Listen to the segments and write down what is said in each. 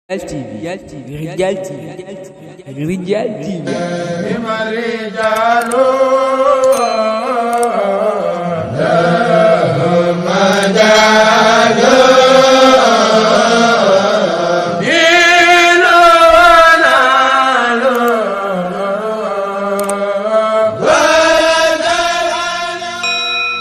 Rijal TV, Rijal TV, Rijal TV.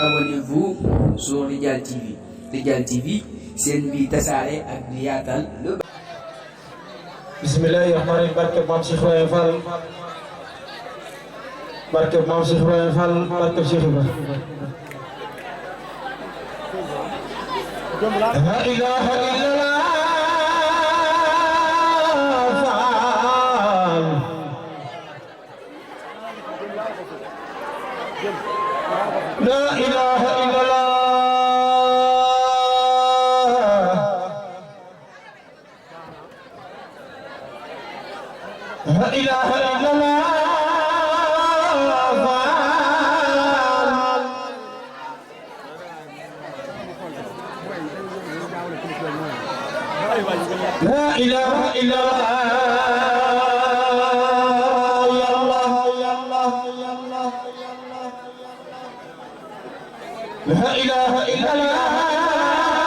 Abonnez-vous sur Rijal TV. Rijal TV, seen bi tasaare ak di yaatal lu Bismillahirrahmanirrahim. Barke Maam Cheikh Ibrahima Fall, barke Maam Cheikh Ibrahima Fall, barke Cheikh Ibrahima. La ilaha illallah Fall. La ilaha illallah. La ilaha illallah La ilaha illallah ya Allah ya Allah ya Allah La ilaha illallah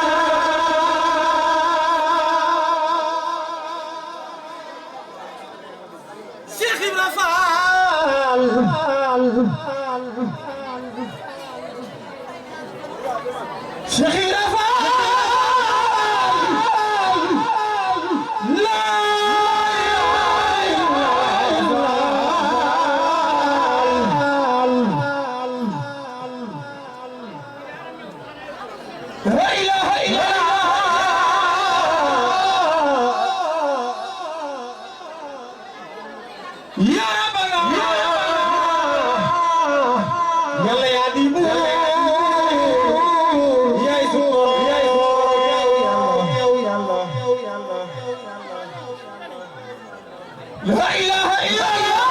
Cheikh Ibra Fall Cheikh Ibra Fall La ilaha illallah Ya Rabbana Yàlla yaa di buur yaay sunu borom yow Yàlla La ilaha illallah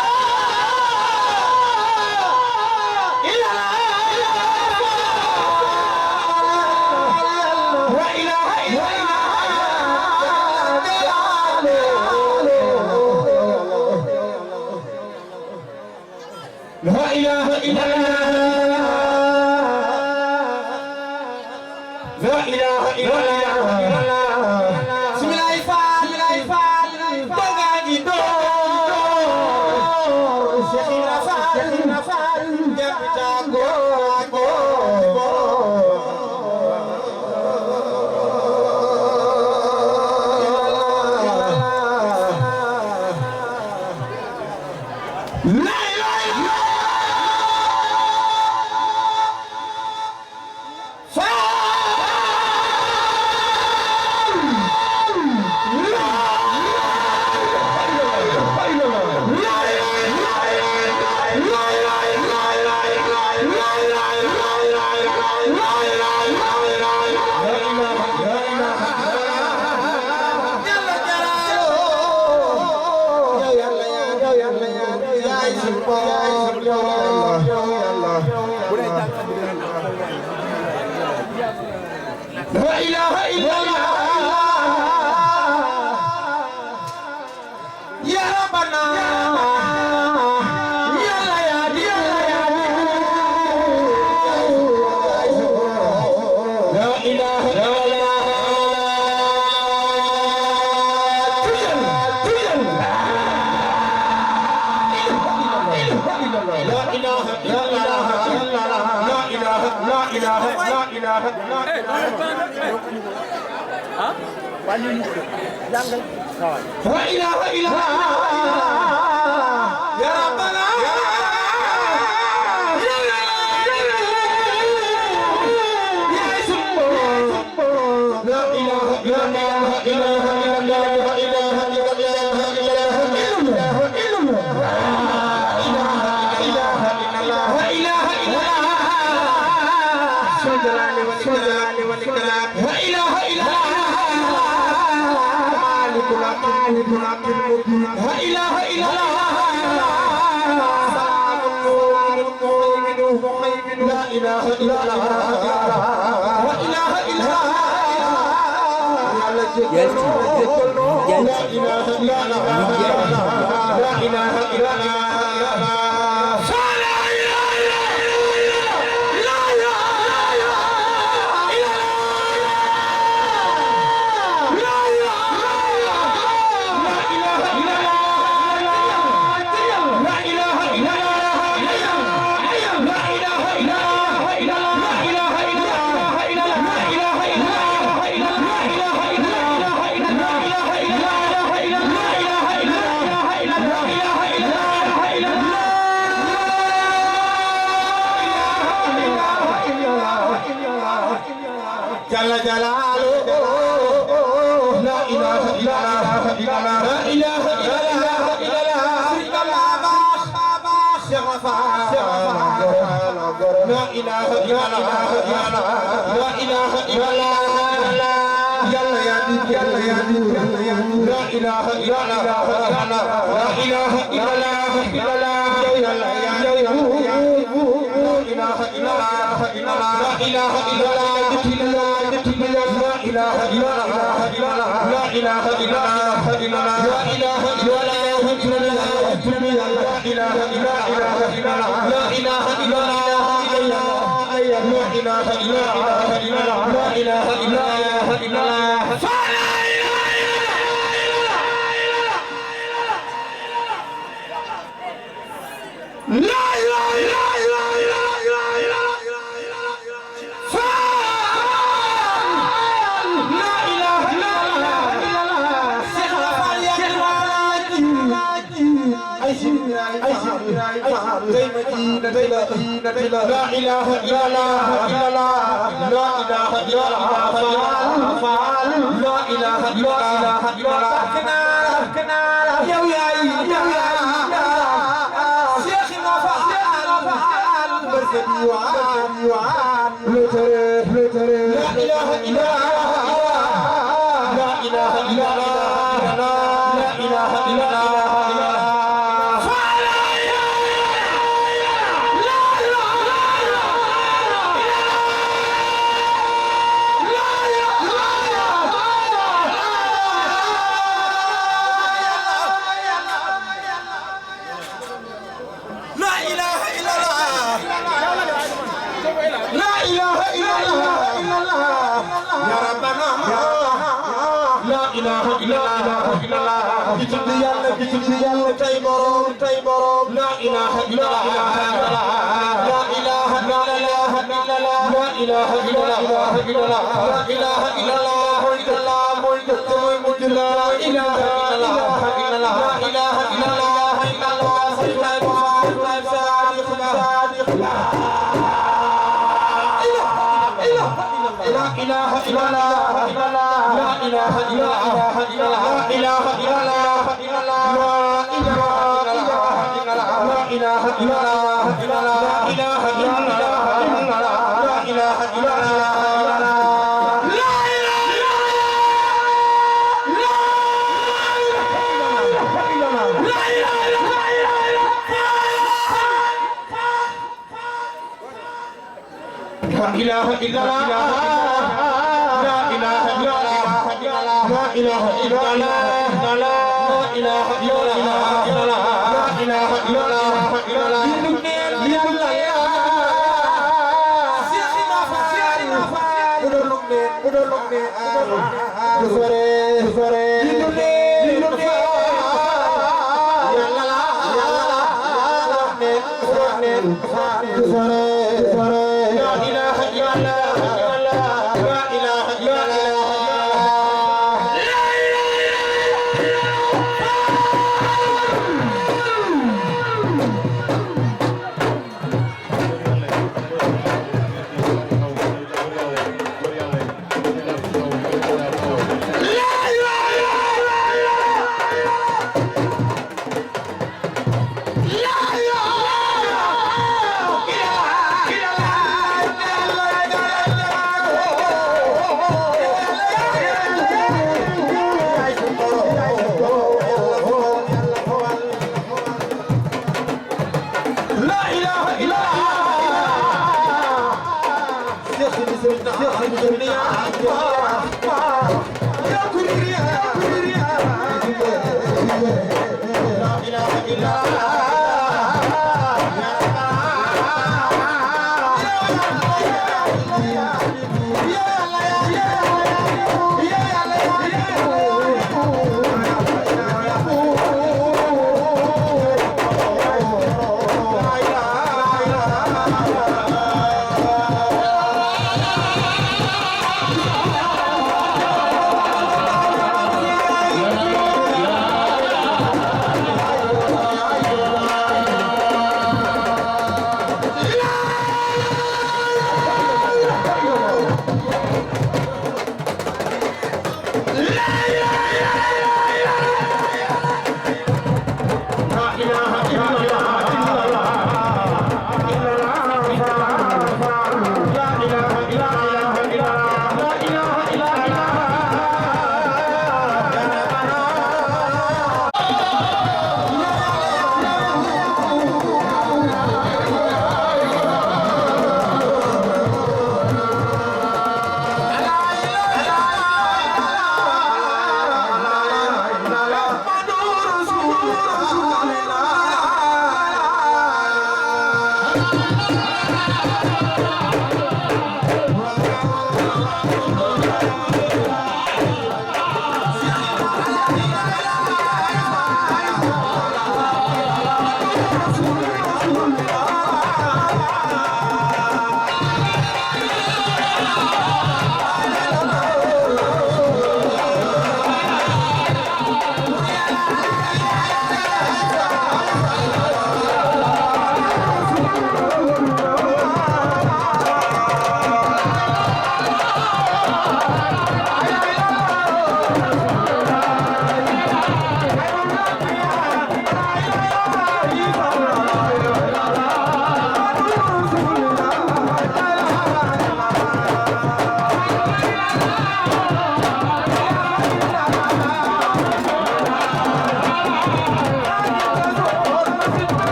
La ilaha La ilaha illallah La ilaha illallah Bismillah Fall Doga gi do Cheikh Ibra Fall Jabi jago La La ilaha illallah Ya Rabbana Yàlla yaa di La ilaha illallah La ilaha illallah Ya Rabbana Ya sunu La ilaha La ilaha illallah Rijal TV Jalla jalaluhu la ilaha illallah la ilaha illallah Cheikh Wafa la ilaha illallah la ilaha illallah Yalla ya di la ilaha illallah la ilaha illallah Yalla ya la ilaha illallah la ilaha illallah لا إله إلا الله لا إله إلا الله لا إله إلا الله لا إله إلا الله لا إله إلا الله لا إله إلا الله لا إله إلا الله لا إله إلا لا إله إلا الله لا إله إلا الله لا إله إلا الله كنا يا شيخنا فعال بركبي وعان لا إله إلا الله لا إله إلا الله لا إله إلا الله Bismillah Yalla tay borom la ilaha illallah la ilaha illallah la ilaha illallah la ilaha illallah moy moy moy la ilaha illallah la ilaha illallah لا إله إلا الله لا إله إلا الله لا إله إلا الله لا إله إلا الله لا إله إلا الله لا إله إلا الله لا إله إلا الله لا إله إلا الله لا إله إلا الله لا إله إلا الله لا إله إلا الله يلا يا شيخنا فعال ودلوكني فري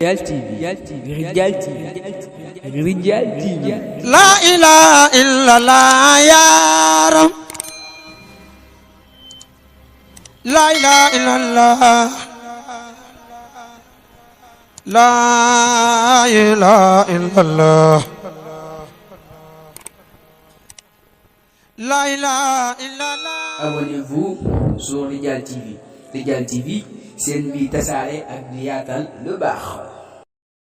Rijal TV. Rijal TV. Rijal TV. La ilaha illallah ya Rab. La ilaha illallah. La ilaha illallah. La ilaha illallah. Abonnez-vous sur Rijal TV. Rijal TV, c'est une vie tassare ak di yaatal lu baax.